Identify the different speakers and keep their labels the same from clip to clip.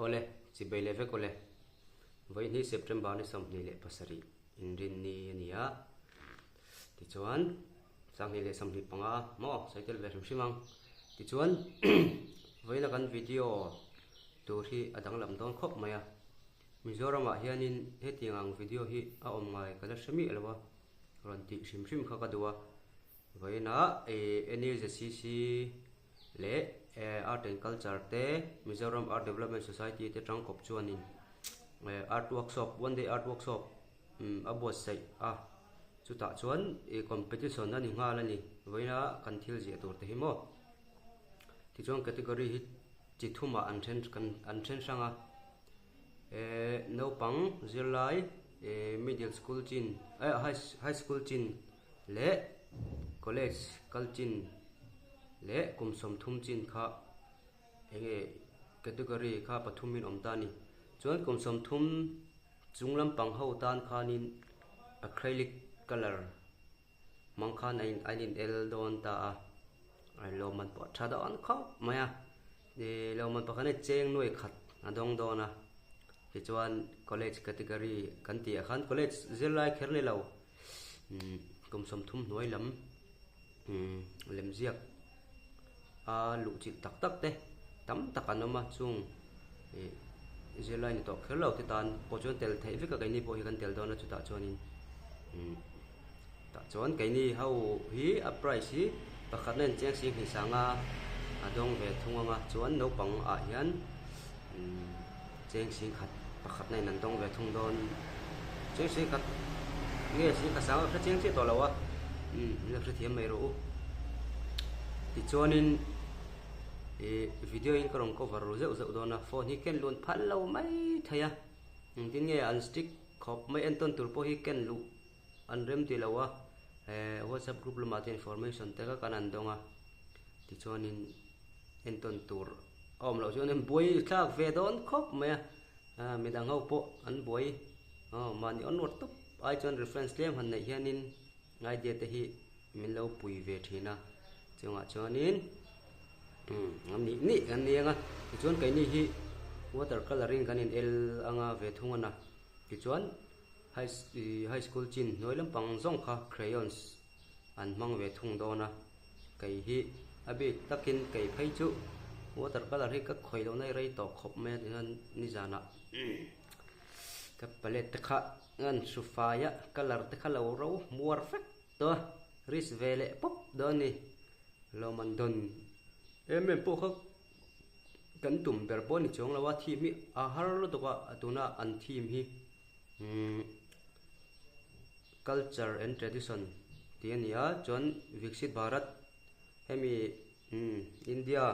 Speaker 1: Awle, chibei leh vek awle. Vawiin hi September ni 27 inrinni a ni a. Tichuan, 2025 maw sawi tel ve hrim hrim ang. Tichuan, vawiina kan video tur hi a danglam dawn khawp mai a. Mizoramah hianin hetiang ang video hi a awm ngai ka la hre miah lo a, rawn tih hrim hrim kha ka duh a. Vawiinah NUZCC leh Art and Culture te, Mizoram Art Development Society te tangkawp chuanin Art Workshop, One Day Art Workshop a buatsaih a, chutah chuan competition a ni nghal a ni. Vawiina kan thil ziah tur te hi maw? Tichuan category hi chi thumah an then an then hrang a, naupang zirlai middle school chin high school chin leh college kal chin leh kum 30 chin kha enge category kha pathumin awm ta a ni. Chuan kum 30 chung lampang ho tan khanin acrylic colour hmang khan a in an in el dawn ta a, a lawmman pawh a tha dawn khawp mai a, ih lawmman pakhat hi cheng nuai khat a dawng dawn a, tichuan college category kan tih ah khan college zirlai kher ni lo umm kum 30 hnuai lam umm lemziak a luh chilh tak tak te tam tak an awm a chung ih zirlai ni tawh kher lo te tan pawh chuan tel theih vek a keini pawh hi kan tel dawn a chutah chuanin umm tah chuan keini ho hi a prize hi pakhat na incheng sing hnih sanga a dawng ve thung ang a chuan naupang ah hian umm cheng sing khat pakhat na in an dawng ve thung dawn cheng sing khat nge sing khat sang a hre chiang chiah tawh lo a umm in lo hrethiam mai rawh u tichuanin ih video in ka rawn cover ru zeuh zeuh dawn a phone hi ken lun phal lo mai thei a engtin nge an stick khawp mai entawn tur pawh hi ken luh an rem ti lo a eh whatsapp group lamah te information te kha kan an dawng a tichuanin entawn tur a awm loh chuan an buai thlak ve dawn khawp mai a ah midang ho pawh an buai aw mahni onward tawp ai chuan reference tlem han neih hianin idea te hi min lo pui ve thin a chungah chuanin umm a nih nih kan ni ang a tichuan keini hi water colour in kan in el anga ve thung a na tichuan high high school chin hnuai lampang zawng kha crayons an hmang ve thung dawn a kei hi a bik takin kei phei chu water colour hi ka khawih lohna hi rei tawh khawp mai a tichuan nizanah ka palette te kha an hru fai a colour te kha lo ro hmuar vek tawh a risk ve leh pawp dawn a ni lawmman dawn em em pawh kha kan tum ber pawh a ni chuang lo a theme hi a har lutuk a tuna an theme hi umm culture and tradition tih a ni a chuan Viksit Bharat hemi umm India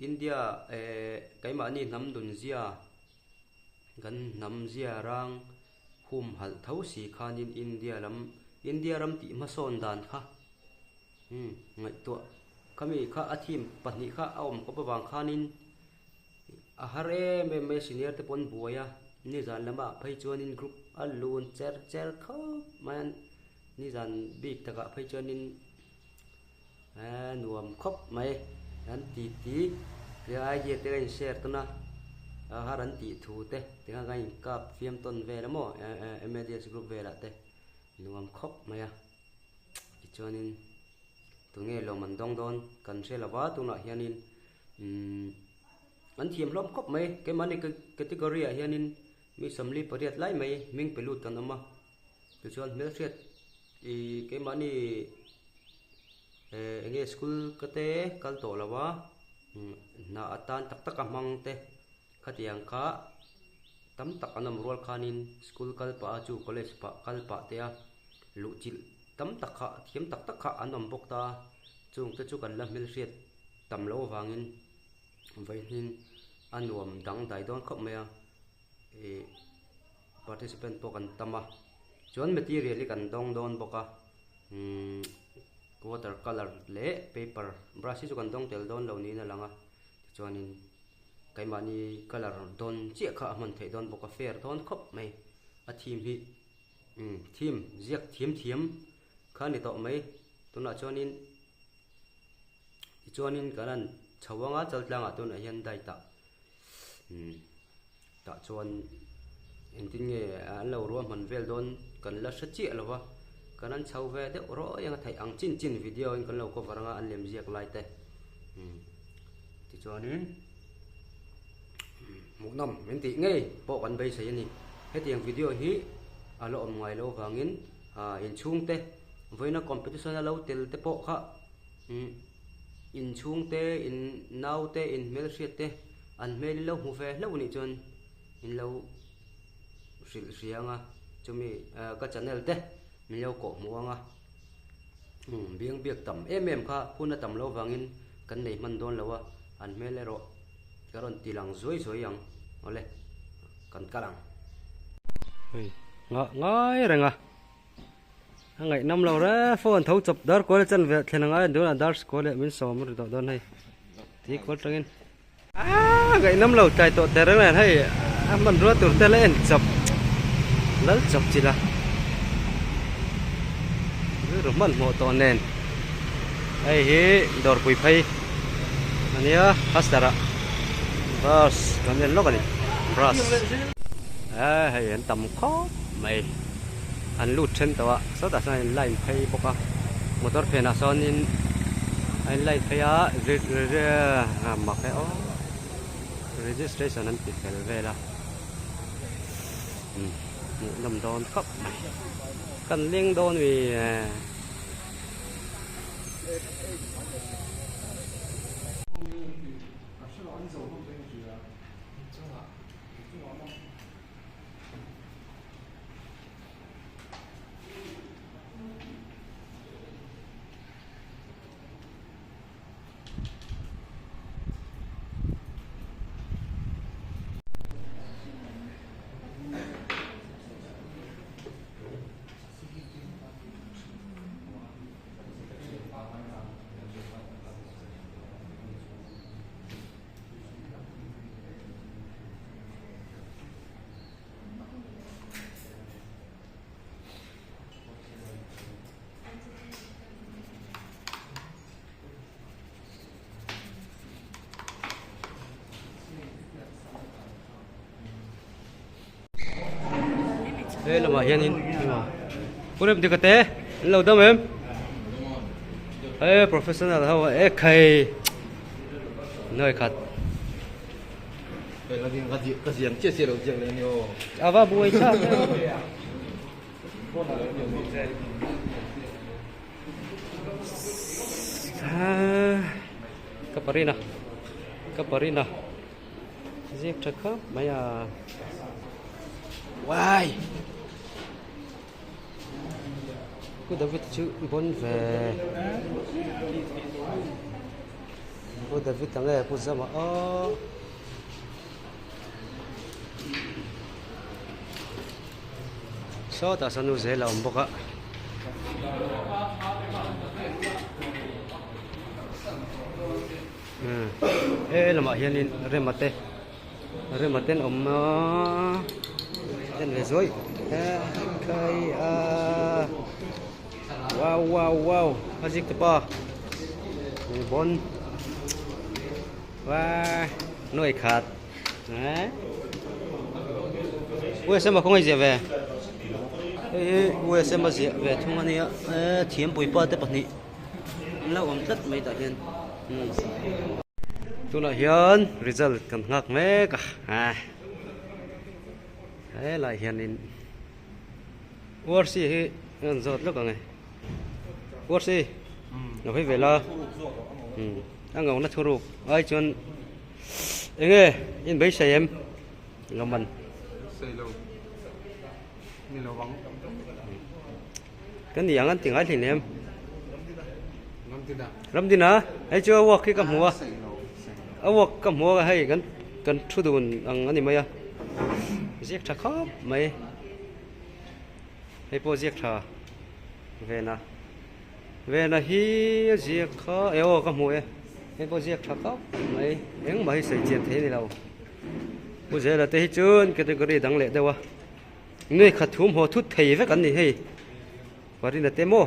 Speaker 1: India eh keimahni hnam dun zia kan hnam zia rang hum halh tho si khanin India lam India ram tih hmasawn dan kha umm ngaihtuah khami kha a theme pahnih kha a awm kawp avang khanin A har em em mai senior te pawh an buai a, nizan lamah phei chuanin group a lun cher cher khawp mai a, nizan bik takah phei chuanin eee nuam khawp mai an ti ti tia idea te ka in share tawn a, a har an tih thu te tikhan kan in kap fiam tawn vel a maw MADS group velah te nuam khawp mai a, tichuanin tunge lawm an dawng dawn kan hre lo va tunah hianin. Umm an thiam hlawm khawp mai keimahni category ah hianin mi 48 lai mai hming pe lut kan awm a tichuan hmelhriat ih keimahni eh enge school ka te kal tawh lo a hna atan tak tak a hmang te khatiang kha tam tak an awm rual khanin school kal pah a chu college pah kal pah te a luh chilh tam tak kha thiam tak tak kha an awm bawk ta chung te chu kan la hmelhriat. Tam loh avangin vawiin a nuam dang dai dawn khawp mai a, ih participant pawh kan tam a, chuan material hi kan dawng dawn bawk a, umm water colour leh paper brush hi chu kan dawng tel dawn lo niin a lang a, tichuanin keimahni colour dawn chiah kha a hman theih dawn bawk a, fair dawn khawp mai a theme hi umm theme ziak thiam thiam kha a ni tawh mai tunah chuanin. Tichuanin kan han chho ang a, Chaltlangah tunah hian diet ah. Umm tah chuan engtin nge an lo ruahman vel dawn kan la hre chiah lo va, kan an chho ve deuh rawih anga theih ang chin chin video in kan lo cover anga an lem ziak lai te umm tichuanin hmuhnawm min tih ngei pawh kan beisei a ni. Hetiang video hi a la awm ngai lo vangin ah inchhungte vawiina competition a lo tel te pawh kha umm inchhung te, in nau te, in hmelhriat te an hmel in lo hmu ve hlauh anih chuan in lo hrilh hria ang a, chumi ka channel te min lo kawh hmuh ang a, umm biang biak tam em em kha hun a tam lo vangin kan nei hman dawn lo a, an hmel erawh ka rawn ti lang zuai zuai ang awle kan kal ang. Hei ngah ngai reng a. A ngaihnam lo re phone tho chawp dar kual chan ve thlen angai an tunah dar kual leh min sawm ri tawh dawn hei ti kual tangin aaa ngaihnam lo tlai tawh ter reng nen hei a hmanrua tur te la en chawp lal chawp chi la rilru hmanhmawh tawh nen hei hi dawrpui phei ania haster ah bus kan en lawk a ni bus hei an tam khawp mai. An lut then tawh a, sawtah sawn a in line phei bawk a, motor phenah sawnin a in line phei a mak e aw registration an ti fel vel a umm hmuh nawm dawn khawp mai kan leng dawn mi eh. He lamah hianin Pu Remdika te an lo dam em? He professional ho e khai Nuai khat. Ava buai chak Ka parina ka parina ziak tha khawp mai a uai Pu David chu bon ve Pu David ang e Pu Zama aw. Sawtah sawn nu zel a awm bawk a. He lamah hianin rema te rema ten awm a en ve zuai khai a wow wow wow a zik te pa bon. Wa nuai khat eh USM a khawngaih ziah ve hei hi USM a ziah ve thung ania eh thiampui pa te pahnih an lo awm tlat mai tah hian tunah hian result kan nghak mek a helaiah hianin URC hi an zawt lawk ang e URC lo hawi ve la. A ngauna thuruk ai chuan enge in beisei em lawman.
Speaker 2: Beisei lo ni lo ang.
Speaker 1: Ka ni ang an ti ngai hlin em.
Speaker 2: Ramdina.
Speaker 1: Ramdina hei chu a work hi ka hmu a. A work ka hmu a hei kan kan thu dun ang a ni mai a. Ziak tha khawp mai. Hei pawh ziak tha ven a. Vena hi a ziak kha e aw ka hmu e hei pawh ziak tha khawp mai engmah hi sawi chian thei a ni lo Pu Zela te hi chuan category dang leh deuh a nuai khat thum haw thut thei vek an ni hei Parina te maw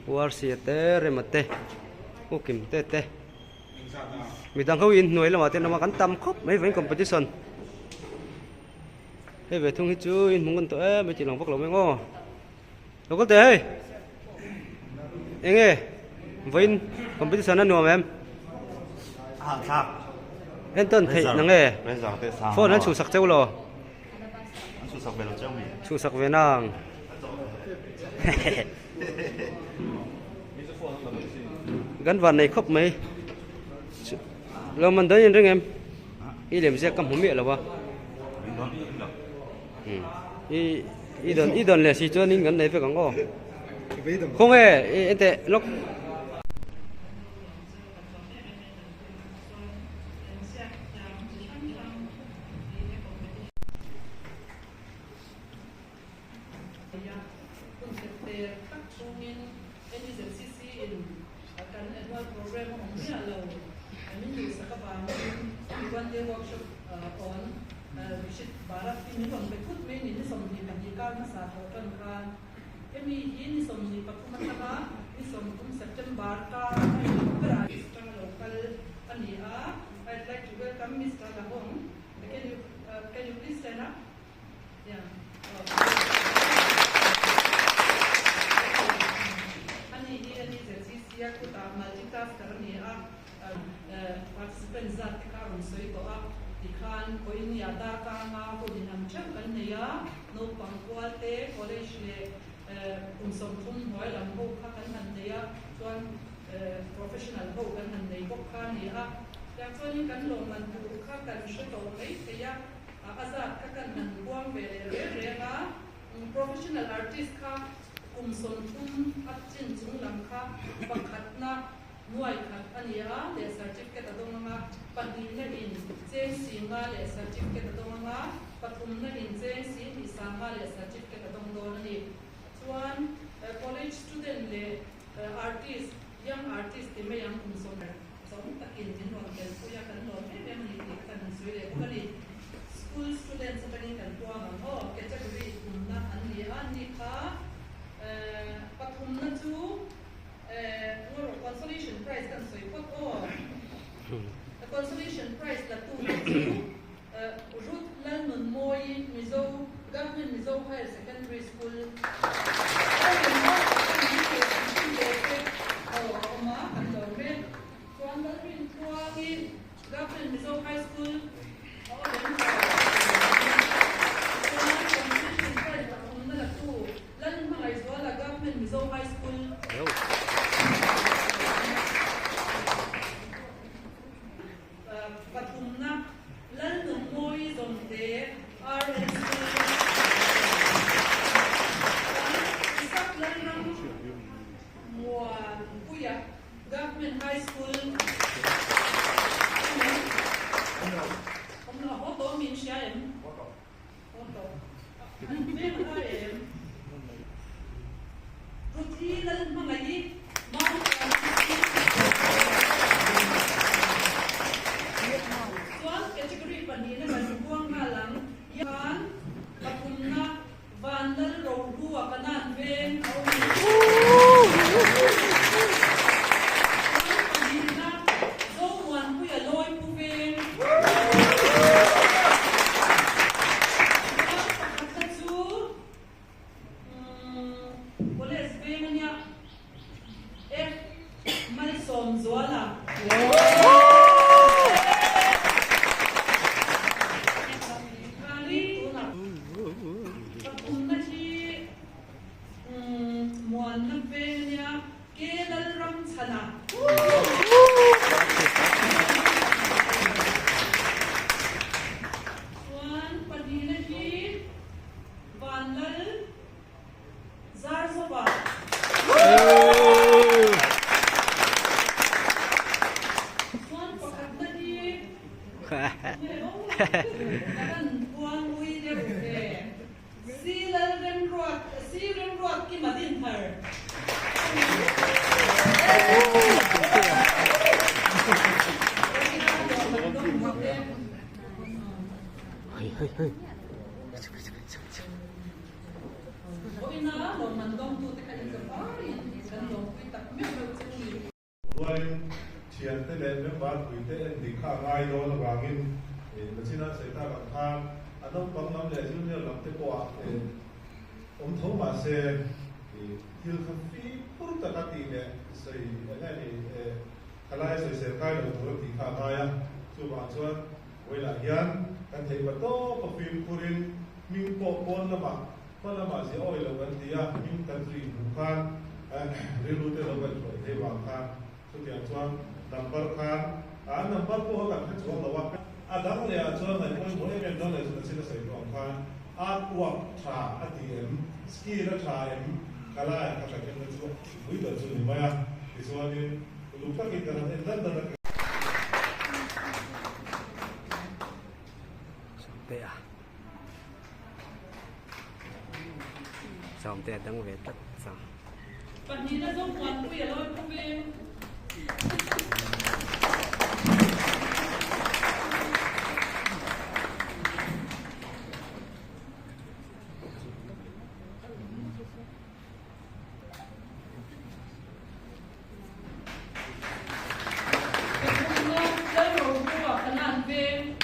Speaker 1: Pu Rc-a te Rema te Pu Kimte te. Midang ho in hnuai lamah te an awm a kan tam khawp mai vawiin competition hei ve thung hi chu in hmu ngun tawh em mai tih lang vak lo mai ang aw lo kal teh hei eng nge vawiin competition a nuam em entawn theih na nge phone an chhuhsak cheu lo chhuhsak ve nang Kan van nei khawp mai. Lo man dawn in ring em? I lem ziak ka hmu miah lo a. I i dawn i dawn leh si chuan in kan nei vek ang aw. Khawnge i enteh lawk.
Speaker 3: A zat kha kan han buang ve leh reng reng a, professional artist kha kum 30 a chin chung lam kha pakhatna nuai khat a ni a leh certificate a dawng ang a, pahnihna in cheng singa leh certificate a dawng ang a, pathumna in cheng sihnih sanga leh certificate a dawng dawn a ni. Chuan college student leh artist, young artist ti mai ang kum sawm. Zawm takin min rawn telpui a, kan lawm em em a ni tih kha kan han sawi leh bawk a ni. School students atangin kan puang ang aw, category thumna an ni a, ni kha pathumna chu ngaw rawh consolation prize kan sawi phawt aw. Consolation prize la tu te chu Ruth Lalnunmawii Mizo Government Mizo Higher Secondary School aw a awm a, kan lawm e. Chuan Lalrintluangi Government Mizo High School a awm em lo. Chuan Consolation Prize pathumna la tu Lalhmangaihzuala Government Mizo High School. Pathumna, Lalnunmawi Zawmte, RNC, Chuan Isak Lalram Muanpuia, Government High School, Awm lo, a haw tawh min hria em? Haw tawh. An hmel a em? Ruthi Lalhmangaih Mount Chuan category pahnihna kan buang nghal ang. Khan pathumna Van Lal Rohlua Kanan veng a awm a ni. Chuan pahnihna Zomuanpuia Lawipu veng. Chuan pakhatna chu College veng a nia F Malsawmzuala. Pathumna hi Muanna veng a nia K Lalramchhana. Chuan pahnihna hi Vanlal Zarzova. Chuan pakhatna hi Karan puang ui deuh ve. Si Lalremruat, Si Remruat Kima Dinthar.
Speaker 2: Rualin thiante leh.
Speaker 4: leh member puite en dik kha a ngai dawn avangin nachina sawi tak ang khan a naupang lam leh junior lam te pawh ah awm tho mah se thil kha fimkhur taka tih leh sawi eng nge ni thalai sawisel kai lo tur a tih kha a ngai a, chuvang chuan vawilah hian kan theih pa tawp a fimkhurin hming pawh pawn lamah hma lamah zia awi lo kan ti a, hming kan zui hmuh khan rilru te lo kan hruai thei vang khan chutiang chuan number khan an number pawh kha kan hre chuang lo a, a dang leh ah chuan ngaih pawimawh em em dang leh chu ka chhin a sawi tawh ang khan art work tha a ti em, skill a tha em, thalai ah kha kan en na chu pui ber chu ni mai a, tichuanin uluk takin kan han en dan dan a.
Speaker 1: Sawmtea Sawmtea dang ve tlat chuang.
Speaker 3: Pahnihna Zomuanpui a lawi bawk e. Pathumna Lalrohlua Kanan Veng.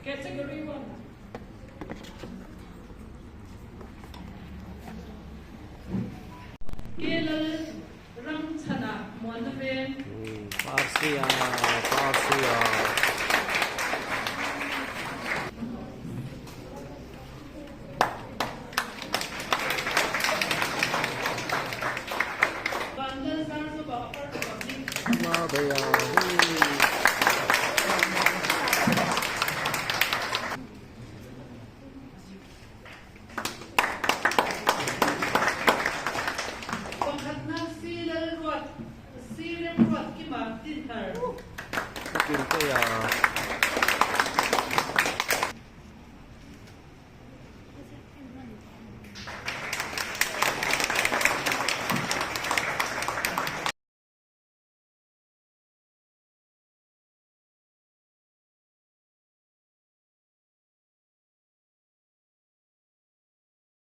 Speaker 3: Category 1. Kelal ram chhana muanna veng.
Speaker 1: Parsia, Parsia.
Speaker 3: Vanlal Zarzova Upper Republic.
Speaker 1: Mabaya.